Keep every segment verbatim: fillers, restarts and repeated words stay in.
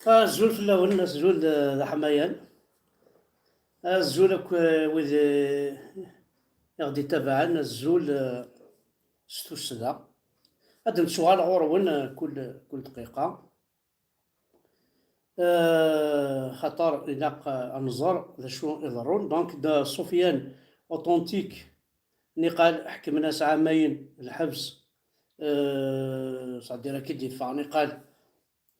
Azul fell-awen, azul d aḥmayan, azul akk wid i ɣ-d-itabaɛen, azul s tussda. Ad d-nettuɣal ɣur-wen kul, kul dqiqa. Xaṭer ilaq ad nẓer d acu iḍerrun. Donc, d Sofiane Authentique, niqal ḥekmen-as ɛamayen lḥebs, c'est-à-dire akka i d-yeffeɣ, niqal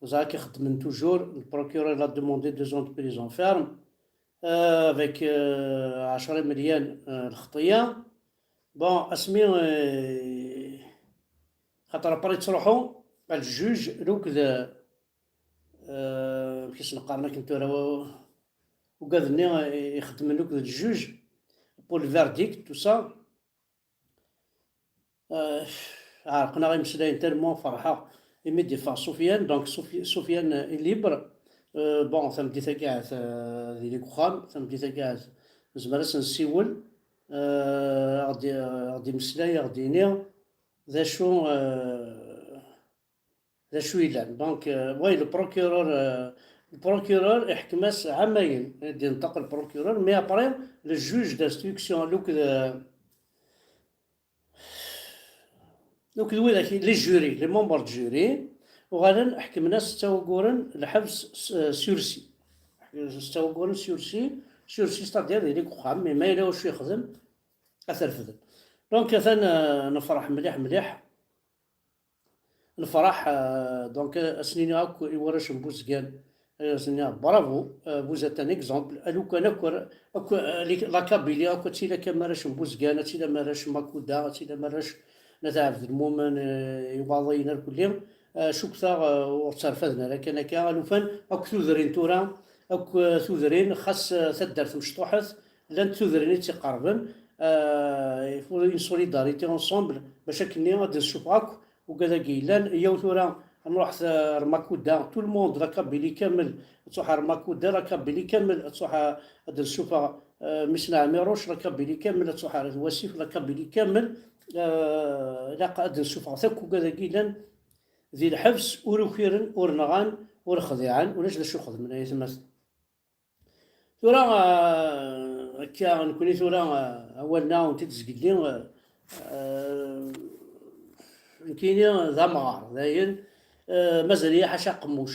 ẓer akka xeddmen toujours, le procureur l'a demandé deux ans de prison ferme, avec ɛecra imelyan lxeṭṭya. Bon, asmi xaṭer après yettruḥu ɣer ljuj, lukd, amek i s-neqqaren akken tura, ugad-nni ixeddmen lukd ljuj pour le verdict, tout ça. Ɛerqen-aɣ imeslayen tellement ferḥeɣ imi d-iffeɣ Sofiane. Donc Sofiane est libre. Bon, tameddit-agi ahat dili deg uxxam, tameddit-agi ahat nezmer ad s-nsiwel, ad ɣ-d-imeslay, ad ɣ-d-yini d acu d acu yellan. Donc, oui, le procureur, le procureur iḥkem-as ɛamayen, ad d-yenṭeq le procureur, mais après le juge d'instruction, lukd, lukd widak, les jurys, les membres de jury, uɣalen ḥekmen-as setta wagguren lḥebs sursis. Setta wagguren sursis, sursis, c'est-à-dire yili deg uxxam, mais ma yella wacu yexdem, ad t-refden. Donc atan nefreḥ mliḥ mliḥ. Nefreḥ. Donc ad sen-iniɣ akk i warrac n Buzgan, ad sen-iniɣ bravo. Vous êtes un exemple. Alukan akk, akk la Kabylie akk, ad tili akka am warrac n Buzgan, ad tili am warrac n Makuda, ad tili am warrac n At Ɛebdelmumen, Iwaḍiyen, irkelli. Cukkteɣ ur tterfaden ara kan akka, alufan akk tudrin tura, akk tudrin, xas taddart mecṭuḥet, llant tudrin i tt-iqerben. Il faut une solidarité ensemble bac akkenni ad d-nessufeɣ akk ugad-agi yellan. Yyaw tura nruḥ ar Makuda, tout le monde, la Kabylie kamel ad tṛuḥ ar Makuda, la Kabylie kamel ad tṛuḥ ad d-nessufeɣ mmi-s n Ɛmiruc, la Kabylie kamel ad tṛuḥ ar At Wasif, la Kabylie kamel. Ilaq ad d-nessufeɣ akk ugad-agi yellan di lḥebs, ur ukiren, ur nɣan, ur xdiɛen, ulac d acu xedmen ay atmaten. Tura akka nekni tura, awal-nneɣ ur t-id-zgelli. Nekkini d amɣar dayen, mazal-iyi ḥaca aqemmuc.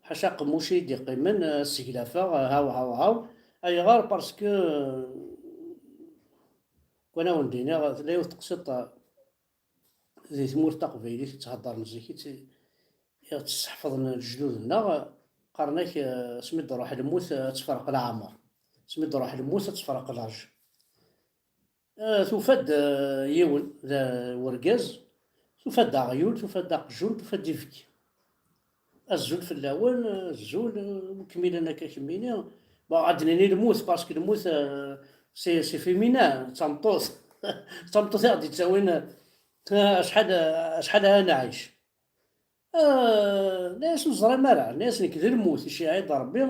Ḥaca aqemmuc i yi-d-iqqimen, ad seglafeɣ, haw, haw, haw. Ayɣer? Parce que, kwan awen-d-iniɣ, tella yiwet teqsiṭ di tmurt taqbaylit i tt-heddren zik, i tt-, i ɣ-tt-sseḥfeḍen lejdud-nneɣ, qqaren-ak, asmi d-truḥ lmut ad tefreq leɛmer, asmi d-truḥ lmut ad tefreq laj. Tufa-d yiwen d urgaz, tufa-d aɣyul, tufa-d aqjun, tufa-d ibki. Azul fell-awen, azul, wi kem-ilan akka kemmini? Bon, ad d-nini lmut, parce que lmut, c'est, c'est féminin, d tameṭṭut. D tameṭṭut i ɣ-d-yettawin acḥal, acḥal ara nɛic. Nna-yas ur teẓrim ara, nna-yas nekk d lmut, iceyyeɛ-iyi-d Rebbi,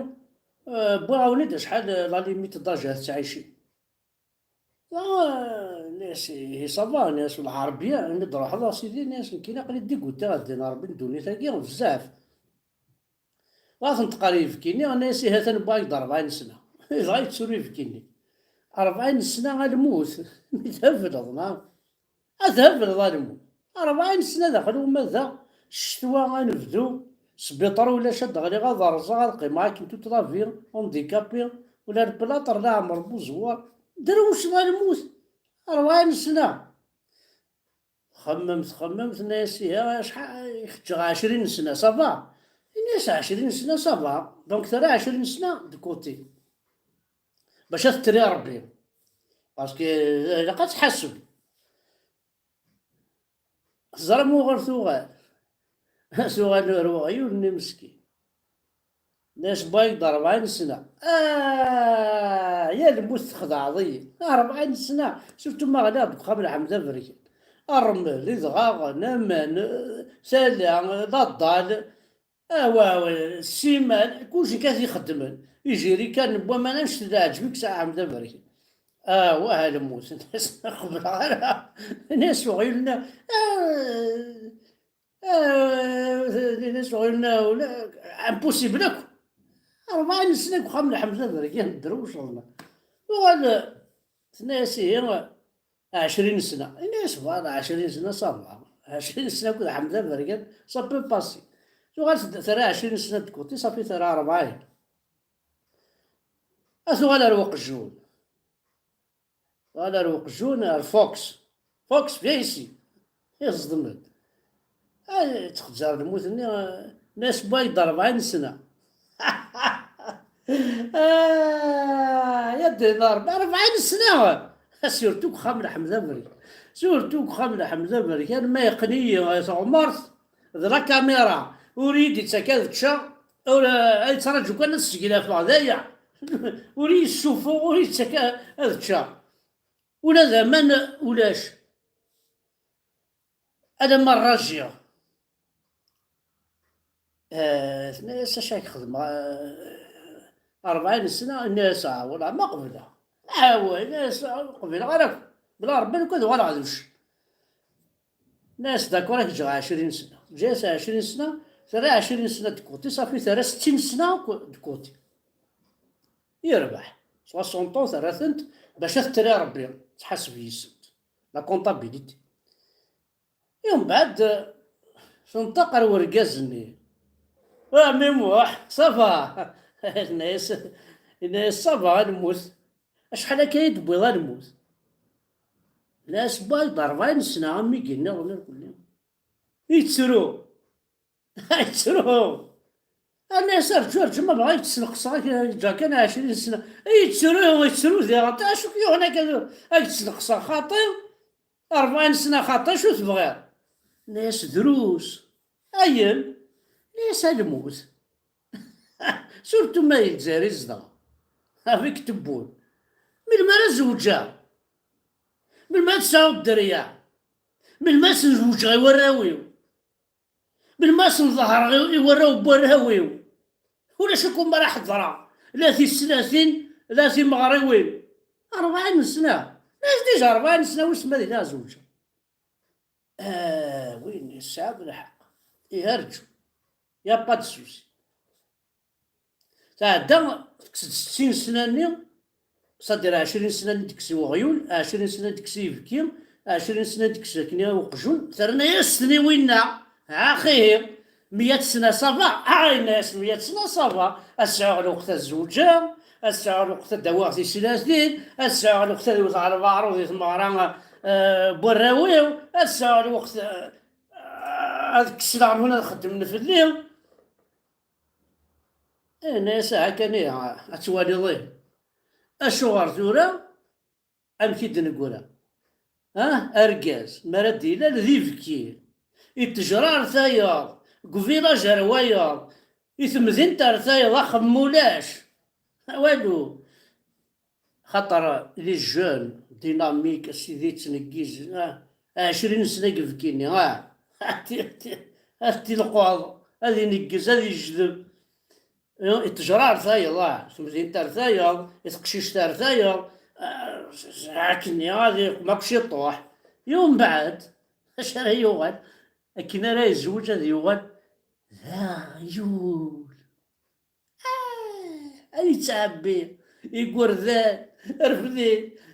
wwiɣ-awen-id acḥal la limite d'âge ara tettɛicim. Nna-yas ihi ça va, nna-yas lɛerbiya, imi d-truḥeḍ a sidi, nna-yas nekkini aql-i dégoûté ɣer ddin Rebbi n ddunit-agi bezzaf. Dɣa tenṭeq ɣer yibki-nni, nna-yas ihi atan wwiɣ-ak-d rebɛin sna. Dɣa yettru ibki-nni. Rebɛin sna a lmut, mi thebleḍ, neɣ? Ad thebleḍ a lmut. Rebɛin sna daxel umadaɣ, ccetwa anebdu, sbiṭar ulac, ad d-ɣliɣ, ad rẓeɣ, ad qqimeɣ akken toute la vie, handicapé, ula lplaṭer leɛmer bu zzwar, drewceḍ a lmut. Rebɛin sna. Txemmem, txemmem, tenna-yas ihi acḥal i keččeɣ ɛecrin sna, ça va? Ini-as ɛecrin sna, ça va. Donc terra ɛecrin sna de côté bac ad tettri Rebbi. Parce que ilaq ad tḥaseb. Teẓram uɣer tuɣal? Tuɣal ar weɣyul-nni meskin. Nna-yas wwiɣ-ak-d rebɛin sna. Ah, ya lmut txedɛeḍ-iyi. Rebɛin sna, surtout ma ɣliɣ deg uxxam n Ḥmed Aberkan. Ṛṛmel, idɣaɣen, aman, tala, d aḍal. Awa, awa, ssiman, kulci kan t-ixeddmen. Ijiri kan n waman annect leɛǧeb i yesɛa Ḥmed Aberkan. Awah a lmut, nna-yas ur qebleɣ ara. Nna-yas uɣyul-nni, ah, Impossible akk. Rebɛin sna deg uxxam n Ḥmed Aberkan, drewceḍ. Uɣal, tenna-yas: "Ihi, ɛecrin sna." Yenna-yas: "Voilà, ɛecrin sna, ça va. Ɛecrin sna akked Ḥmed Aberkan, ça peut passer." Tuɣal terra ɛecrin sna de côté, safi terra rebɛin. A tuɣal ar uqjun. Tuɣal ar uqjun, ar Fox. "Fox, viens ici." Yeẓdem-d. Ay, yettxezzar lmut-nni, ah, nna-yas: "Wagi d rebɛin sna." Ah, ya ddin Rebbi, rebɛin sna! Surtout deg uxxam n Ḥmed Aberkan. Surtout deg uxxam n Ḥmed Aberkan, ma yeqqen-iyi, eh, teɣmert d la caméra, ur iyi-d-yettak ad ččeɣ, ur, eh, ay yettraǧu kan ad sseglafeɣ, d aya. Ur iyi-ssuffuɣ, ur iyi-yettak a-, ad ččeɣ. Ula d aman ulac. Alamma rrajiɣ. Eh, tenna-yas: "Acu ara k-xedmeɣ, eh, rebɛin sna?" Yenna-yas: "Ah, wala ma qebleɣ." "Ah, wa," yenna-yas, "ur qbileɣ ara akk. Bla Rebbi, lukan ad uɣaleɣ d uccen." Yenna-yas: "D'accord, ad k-ǧǧeɣ ɛecrin sna." Teǧǧa-yas ɛecrin sna, terra ɛecrin sna de côté, safi terra settin sna akk de côté. Yerbeḥ. Soixante ans terra-tent bac ad tettali Rebbi, tḥaseb yis-sent. La comptabilité. Umbeɛd, tenṭeq ɣer urgaz-nni: "A ɛemmi Muḥ, ça va?" Yenna-yas, yenna-yas: "Ça va, a lmut. Acḥal akka i d-tewwiḍ a lmut?" Yenna-yas: "Wagi d rebɛin sna, am wigi nniḍen irkelli." Yettru. Yettru. Yenna-yas: "Rǧu, rǧu, ma bɣiɣ ad k-d-sneqseɣ, ad k-ǧǧeɣ kan ɛecrin sna." Yettru, yettru diɣen. "Acu k-yuɣen akka ad k-d-sneqseɣ xaṭi? Rebɛin sna xaṭi, acu tebɣiḍ?" Yenna-yas: "Drus." "Ayen?" Yenna-yas: "A lmut." Surtout ma di Lezzayer i zedɣeɣ. Avec tewwun. Melmi ara zewǧeɣ? Melmi ad sɛuɣ dderya? Melmi ad sen-zewǧeɣ i warraw-iw? Melmi ad sen-ḍehreɣ i, i warraw n warraw-iw? Ulac akk mi ara ḥeḍreɣ, la tislatin, la timeɣriwin. Rebɛin sna. Mačči déjà rebɛin sna, wissen ma ad iliɣ zewǧeɣ. Ah, win yesɛa lḥeqq. Ih, rǧu. Y a pas de souci. Tɛedda, tekkes-d settin sna-nni, c'est-à-dire ɛecrin sna-nni deg-s i weɣyul, ɛecrin sna deg-s i yibki, ɛecrin sna deg-s akken i uqjun, terna-yas-ten i winna. Axihi, meyya sna ça va? Ah, yenna-yas, meyya sna ça va. Ad sɛuɣ lweqt ad zewǧeɣ, ad sɛuɣ lweqt ad d-awiɣ tislatin, ad sɛuɣ lweqt ad wteɣ lbaɛruḍ di tmeɣra, eh, n warraw-iw, ad sɛuɣ lweqt, eh, ad kkseɣ lehun ad xeddmen fell-i. Yenna-yas: "Aha kan, ihi, ad twaliḍ, ihi. Acuɣer tura, amek i d-neggra? Ah, argaz, mi ara d-ilal d ibki, i ttejra ar tayeḍ, deg uvilaj ar wayeḍ, i temdint ar tayeḍ, axemmem ulac, walu." Xaṭer les jeunes, dynamiques, a sidi, ttneggiz, ah, ɛecrin sna deg ibki-nni, ah, ad t-, ad t-ilqeḍ, ad ineggez, ad ijdeb. I ttejra ar tayeḍ, ah, temdint ar tayeḍ, i teqcict ar tayeḍ, ah, akken-nni, ad iqum akk ciṭuḥ. I umbeɛd, acu ara yuɣal? Akken ara yezweǧ, ad yuɣal d aɣyul. Ah, ad yettɛebbi igerdan, rfed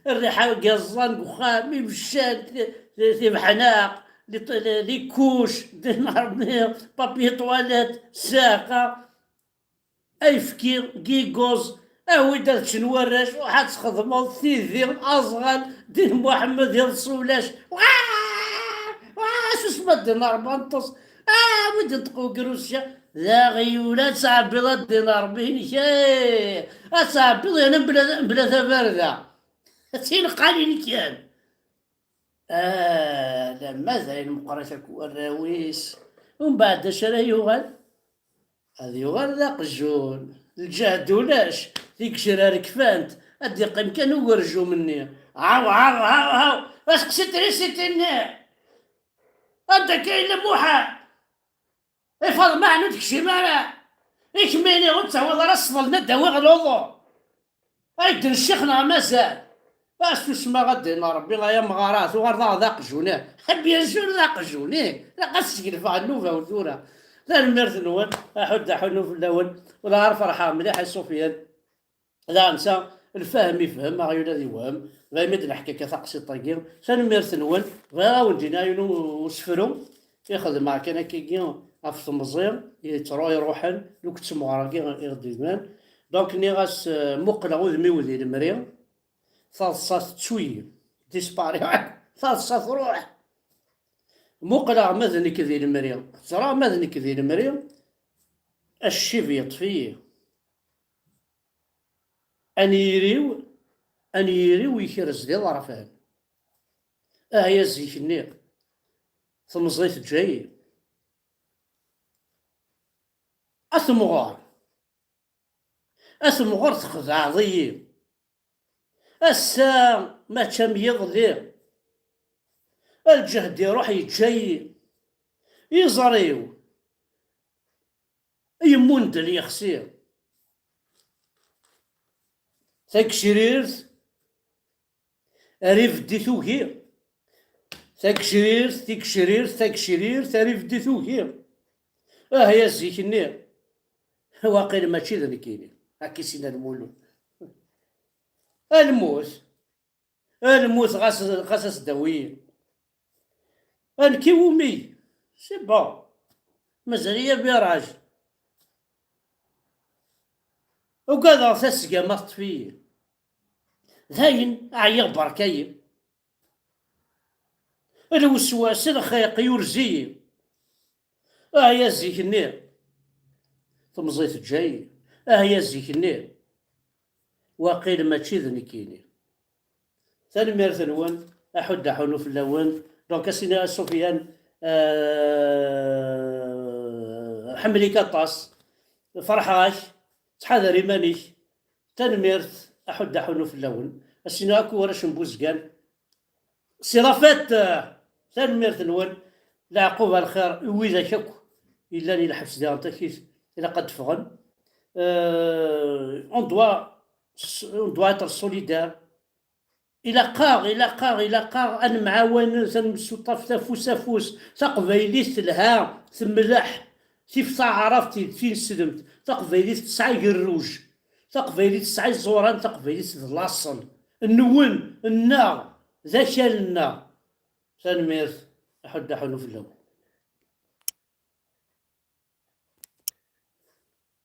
rriḥa n yiẓẓan deg uxxam, ibeccan, ti-, ti-, tibeḥnaq, li, li, li kuc, dinarmi, papier toilette, saqa, ayefki, gigos, awi-d ad ččen warrac, ruḥ ad txedmeḍ tidi, aẓɣal, din Muḥemmed, iḍes ulac. Wah! Wah! Susem a ddin Ṛebbi, nṭes. Ah, awi-d nṭeq ugrus-ya. D aɣyul, ad tɛebbiḍ a ddin Ṛebbi-inek, eh! Ad tɛebbiḍ yerna mebla, mebla tabarda. D tineqqalin kan. Ah, alamma d ayen meqqrit akk warraw-is. Umbeɛd d acu ara yuɣal? Ad yuɣal d aqjun. Lǧehd ulac, tigecrar kfant, ad d-iqqim kan ugerjum-nni. Haw, haw, haw, haw! Aseqsi trisiti-nni! Anda akka yella Muḥa? I Faḍma, ɛni ur tekcim ara? I kemmini ur tettawiḍ ara ṣṣḍel-nni ad d-awiɣ luḍu? Ay d ccix neɣ mazal? Susmeɣ, ad d-iniɣ Rebbi, ay amɣar, ah, tuɣaleḍ d aqjun, ah. Bien sûr d aqjun, ih. Ilaq ad sgelfeɣ nnuba-w tura. Tanemmirt-nwen, aḥuddu aḥunnu fell-awen. Wala ar ferḥeɣ mliḥ i Sufyan. Daɣen sa, lfahem ifhem, aɣyul ad iwhem. Daymi d-neḥka akka taqsiṭ-agi. Tanemmirt-nwen. Bɣiɣ ad wen-d-iniɣ yiwen u-, usefru i xedmeɣ kan akkagi ɣef temẓi yettru-, iruḥen, lukan d temɣer-agi i ɣ-d-yebnan. Donc, nniɣ-as, eh, muqleɣ udem-iw di lemri, taḍsa tettu-yi, disparaît, taḍsa truḥ. Muqleɣ ma d nekk di lemri, ẓriɣ ma d nekk di lemri, accib yeṭṭef-iyi. Anyir-iw, anyir-iw yekrez d iḍerfan. Ah ya zik-nni, temẓi teǧǧa-yi. A temɣer, a temɣer txedɛeḍ-iyi. Ass-a mačči am yiḍelli. Lǧehd iruḥ yeǧǧa-yi. Iẓri-w yemmundel yexsi. Tagecrirt ar ibeddi tugi. Tagecrirt, tigecrirt, tagecrirt ar ibeddi tugi. Ah ya zik-nni, waqil mačči d nekkini. Akka i s-yenna Lmulud. A lmut, a lmut, ɣas, ɣas as-d-awi. A nekk iwumi? C'est bon. Mazal-iyi abiraj. Ugadeɣ tasga ma teṭṭef-iyi. Dayen, ɛyiɣ, berka-yi. Lweswas, lxiq, yurez-iyi. Ah ya zik-nni, temẓi teǧǧa-yi. Ah ya zik-nni, waqil mačči d nekkini. Tanemmirt-nwen, aḥuddu aḥunnu fell-awen. Donc, a Sina Sufyan, euh, ḥemmel-ik aṭas, ferḥeɣ-ak, ttḥadar iman-ik. Tanemmirt, aḥuddu aḥunnu fell-awen. A Sina akk warrac n Buzgan. C'est la fête, euh, tanemmirt-nwen. Leɛqub ar lxir i widak akk yellan i lḥebs diɣen takit, ilaq ad d-ffɣen. Euh, on doit, on doit être solidaire. Ilaq-aɣ, ilaq-aɣ, ilaq-aɣ ad nemɛawan, ad nemsuṭṭaf afus afus. Taqbaylit telha, temleḥ, tif taɛrabt, tineslemt. Taqbaylit tesɛa agerruj. Taqbaylit tesɛa iẓuran, taqbaylit d laṣel. Nwen, nneɣ, d akal-nneɣ. Tanemmirt, aḥuddu aḥunnu fell-awen.